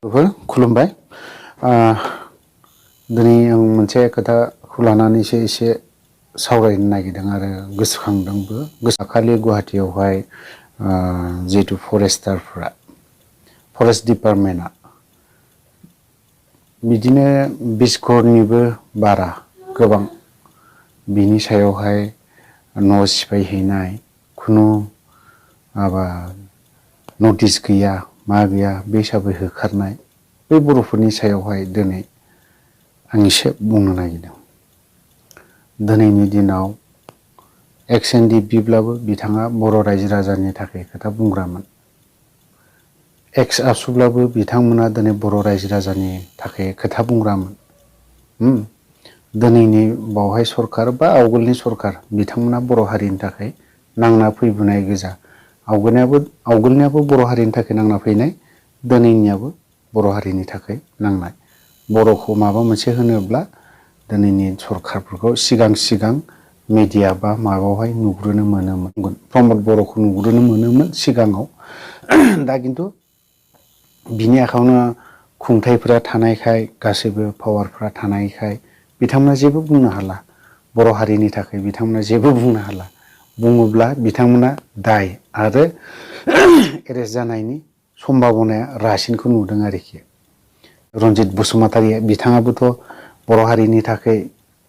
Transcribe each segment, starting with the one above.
खुलुमबाय दिनै आं मोनसे खोथाखौ लानानैसो एसे सावरायनो नागिरदों आरो गोसोखांदोंबो दाखालि गुवाहाटीयावहाय जिहेतु फरेस्टारफ्रा फरेस्ट डिपार्टमेन्टआ बिदिनो 20 करोड़निबो बारा गोबां बिनि सायावहाय न' सिफायहैनाय खुनु माबा नटिस गैया मा गैया बे हिसाबै होखारनाय बे बर'फोरनि सायावहाय दिनै आं एसे बुंनो नागिरदों। दिनैनि दिनाव एक्स एन डि बिब्लाबो बिथाङा बर' रायजो राजानि थाखाय खोथा बुंग्रामोन। एक्स आसुब्लाबो बिथांमोना दिनै बर' रायजो राजानि थाखाय खोथा बुंग्रामोन। दिनैनि बावहाय सरखार बा आवगोलनि सरखार बिथांमोना बर' हारिनि थाखाय नांना फैबोनाय गोजा। आवगोलनियाबो बर' हारिनि थाखाय नांना फैनाय, दिनैनियाबो बर' हारिनि थाखाय नांनाय। बर'खौ माबा मोनसे होनोब्ला दिनैनि सरखारफोरखौ सिगां मिडिया बा माबायावहाय नुग्रोनो मोनोमोन। प्रमद बर'खौ नुग्रोनो मोनोमोन सिगाङाव। दा खिन्थु बिनि आखायावनो खुंथाइफोरा थानायखाय गासैबो पावारफ्रा थानायखाय बिथांमोना जेबो बुंनो हाला। बर' हारिनि थाखाय बिथांमोना जेबो बुंनो हाला। बुङोब्ला बिथांमोना दाय आरो एरेस्ट जानायनि सम्भाबनाया रासिनखौ नुदों आरोखि। रन्जित बसुमतारी बिथाङाबोथ' बर' हारिनि थाखाय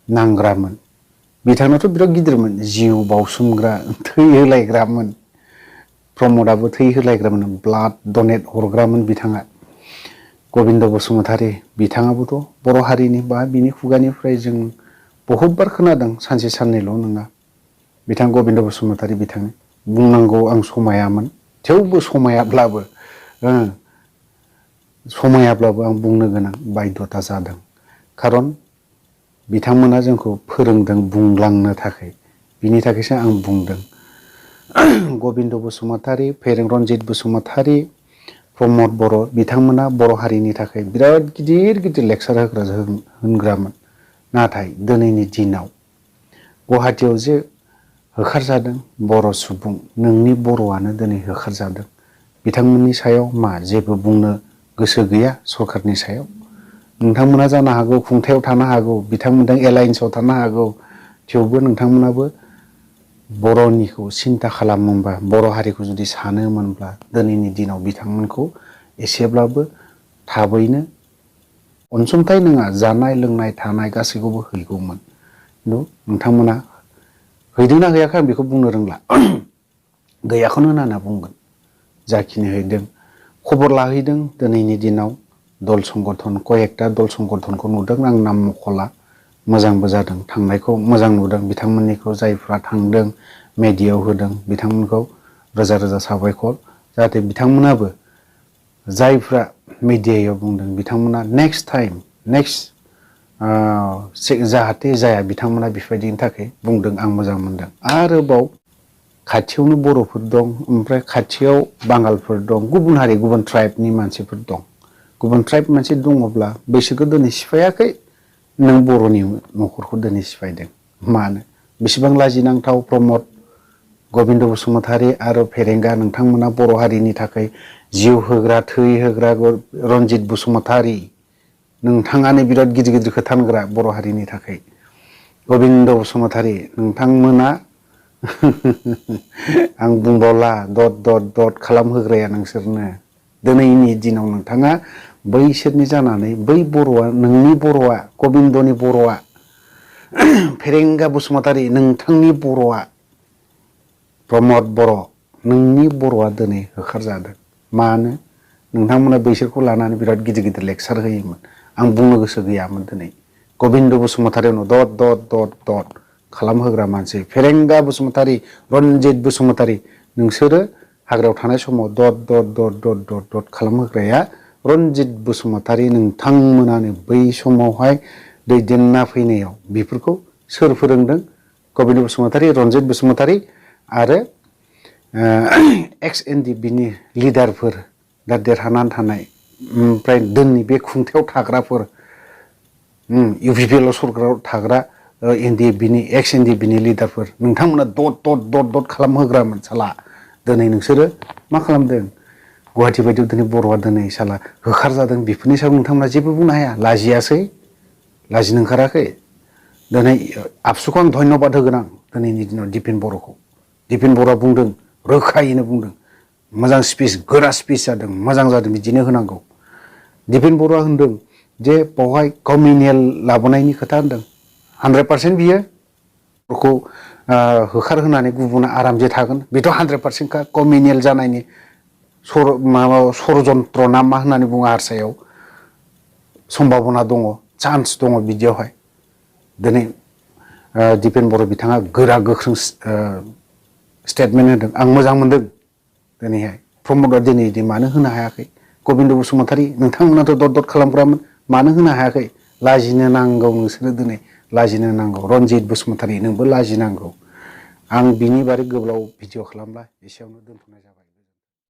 नांग्रामोन। बिथांनाथ' बिराद गिदिरमोन, जिउ बावसोमग्रा, थै होलायग्रामोन। प्रमदआबो थै होलायग्रामोन, ब्लाड डनेट हरग्रामोन बिथाङा। गबिन्द बसुमतारी बिथाङाबोथ' बर' हारिनि बा बिनि खुगानिफ्राय जों बहुतबार खोनादों, सानसे साननैल' नङा। बिथां गबिन्द बसुमतारी बिथां बुंनांगौ आं समायामोन, थेवबो समायाब्लाबो आं बुंनो गोनां बायध'था जादों। खारन बिथांमोना जोंखौ फोरोंदों बुंलांनो थाखाय, बिनि थाखायसो आं बुंदों। गबिन्द बसुमतारी, रन्जित बसुमतारी, प्रमद बर' बिथांमोना बर' हारिनि थाखाय बिराद गिदिर लेक्सार होनग्रामोन। नाथाय दिनैनि दिनाव गुवाहाटीयाव जे होखारजादों बर' सुबुं, नोंनि बर'आनो दिनै होखारजादों। बिथांमोननि सायाव मा जेबो बुंनो गोसो गैया सरखारनि सायाव? नोंथांमोना जानो हागौ खुंथायाव थानो हागौ, बिथांमोनजों एलायन्सआव थानो हागौ, थेवबो नोंथांमोनाबो बर'निखौ सिन्था खालामोनबा, बर' हारिखौ जुदि सानोमोनब्ला दिनैनि दिनाव बिथांमोनखौ एसेब्लाबो थाबैनो अनसुंथाइ नङा, जानाय लोंनाय थानाय गासैखौबो हैगौमोन। खिन्थु नोंथांमोना हैदोंना हैयाखै आं बेखौ बुंनो रोंला। गैयाखौनो होनना बुंगोन। जाखिनि हैदों खबर लाहैदों। दिनैनि दिनाव दल संगठन कयेकथा दल संगठनखौ नुदों, आं नाम मख'ला। मोजांबो जादों, थांनायखौ मोजां नुदों बिथांमोननिखौ। जायफ्रा थांदों मेडियायाव होदों बिथांमोनखौ रोजा रोजा साबायखर। जाहाथे बिथांमोनाबो जायफ्रा मिडियायाव बुंदों बिथांमोना नेक्स्ट टाइम जाहाथे जाया, बिथांमोना बेफोरबायदिनि थाखाय बुंदों। आं मोजां मोनदों। आरोबाव खाथियावनो बर'फोर दं, ओमफ्राय खाथियाव बांगालफोर दं, गुबुन हारि गुबुन ट्राइबनि मानसिफोर दं। गुबुन ट्राइब मानसि दङब्ला बैसोरखौ दिनै सिफायाखै, नों बर'नि न'खरखौ दिनै सिफायदों। मानो? बेसेबां लाजिनांथाव। प्रमद, गबिन्द बसुमतारी आरो फेरेंगा, नोंथांमोना बर' हारिनि थाखाय जिउ होग्रा, थै होग्रा। रन्जित बसुमतारी नोंथाङानो बिराद गिदिर खोथा होनग्रा बर' हारिनि थाखाय। गबिन्द बसुमतारी नोंथांमोना आं बुंबावला, दद खालामहोग्राया नोंसोरनो। दिनैनि दिनाव नोंथाङा बैसोरनि जानानै बै बर'आ, नोंनि बर'आ, गबिन्दनि बर'आ, फेरेंगा बसुमतारी नोंथांनि बर'आ, प्रमद बर' नोंनि बर'आ दिनै होखारजादों। मानो? नोंथांमोना बैसोरखौ लानानै बिराद गिदिर लेक्सार होयोमोन। आं बुंनो गोसो गैयामोन दिनै। गबिन्द बसुमतारीयावनो दद खालामहोग्रा मानसि। फेरेंगा बसुमतारी, रन्जित बसुमतारी नोंसोरो हाग्रायाव थानाय समाव दद खालामहोग्राया रन्जित बसुमतारी नोंथांमोनानो। बै समावहाय दैदेनना फैनायाव बेफोरखौ सोर फोरोंदों? गबिन्द बसुमतारी, रन्जित बसुमतारी आरो एक्स एन डि बिनि लिडारफोर, दा देरहानानै थानाय, ओमफ्राय दिनै बे खुंथायाव थाग्राफोर, इउ पि पि एल सरकाराव थाग्रा एक्स एन डि बिनि लिडारफोर, नोंथांमोना दद खालामहोग्रामोन साला। दिनै नोंसोरो मा खालामदों? गुवाहाटि बायदियाव दिनै बर'आ दिनै साला होखारजादों बेफोरनि सायाव नोंथांमोना जेबो बुंनो हाया लाजियासै लाजिनो ओंखाराखै दिनै आबसुखौ आं धन्यबाद होगोन आं दिनैनि दिनाव दिपेन बर'खौ दिपेन बर'आ बुंदों रोखायैनो बुंदों मोजां स्पिच गोरा स्पिच जादों मोजां जादों बिदिनो होनांगौ दिपेन बर'आ होनदों जे बावहाय कमिउनियेल लाबोनायनि खोथा होनदों 100% बियो बर'खौ होखारहोनानै गुबुना आरामसे थागोन बेथ' 100% खा कमिउनियेल जानायनि षड़जन्त्र ना मा होननानै बुङो हारसायाव सम्भाबना दङ चान्स दङ बिदियावहाय दिनै दिपेन बर' बिथाङा गोरा गोख्रों स्टेटमेन्ट होदों आं मोजां मोनदों दिनैहाय प्रमदआ दिनै मानो होनो हायाखै गबिन्द बसुमतारी नोंथांमोनाथ' दद खालामग्रामोन मानो होनो हायाखै लाजिनो नांगौ नोंसोरो दिनै लाजिनो नांगौ रनजित बसुमतारी नोंबो लाजिनांगौ आं बिनि बारै गोलाव भिडिअ खालामला एसेयावनो दोनथ'नाय जाबाय।